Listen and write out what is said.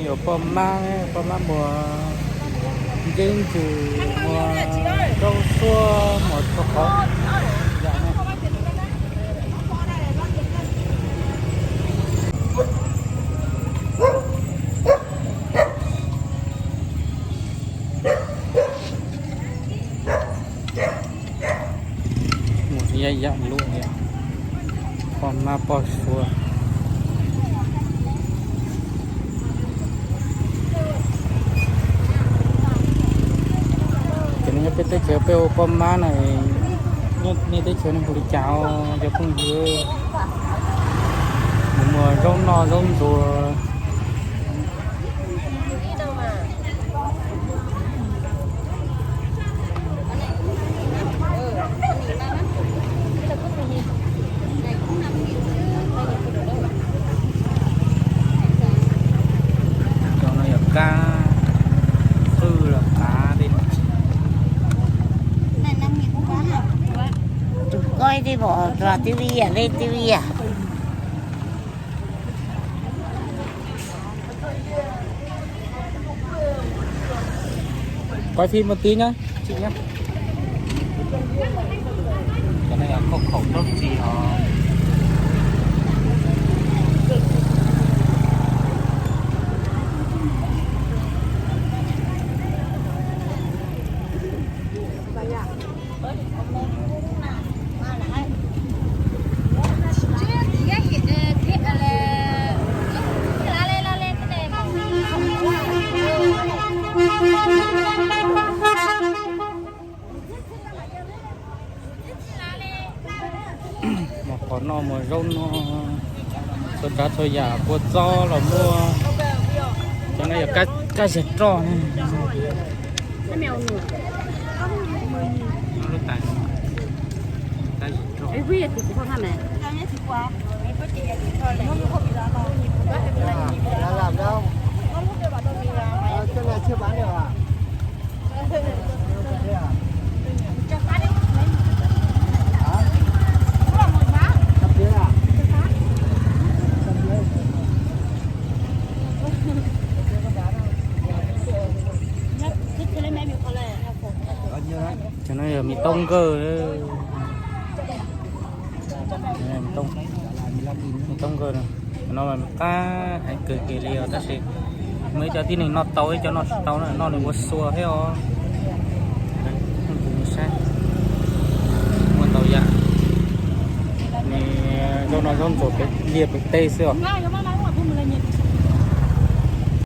Poj mab, poj mab muag nceeb ntsws, muag zaub suab, muag txhua qhov yam ne. Muaj ib yam luaj li, poj mab poj suav. Ces nyob peb teb chaws peb ua poj mab na, nej teb chaws nej hu li cas cov phooj ywg? Mus muag zaub noj zaub ntsuag. Cov no yog kab qwj los kav tej no. Tus koj ib tij pom twb ib yam li twb ib yam. Quay phim một tí nhá, chị nhé. Cái này là khổ khổ tốc gì hả? Muag qos noj muag zaub noj, txhua tsav txhua yam kua txob los muaj. Cov no yog kab ziag roj ne. Lub tais, kab ziag roj. Cov no yog mis toob nkawj. Mis toob nkawj no, cov no mas qab heev kawg kiag li os, tab sis muaj ib co tib neeg noj tau, ib co noj tsis tau na, noj nws ua xua thiab os. Saib, muaj ntau yam. Nws zaub no zaub ntxuav pem liaj pem teb xwb os.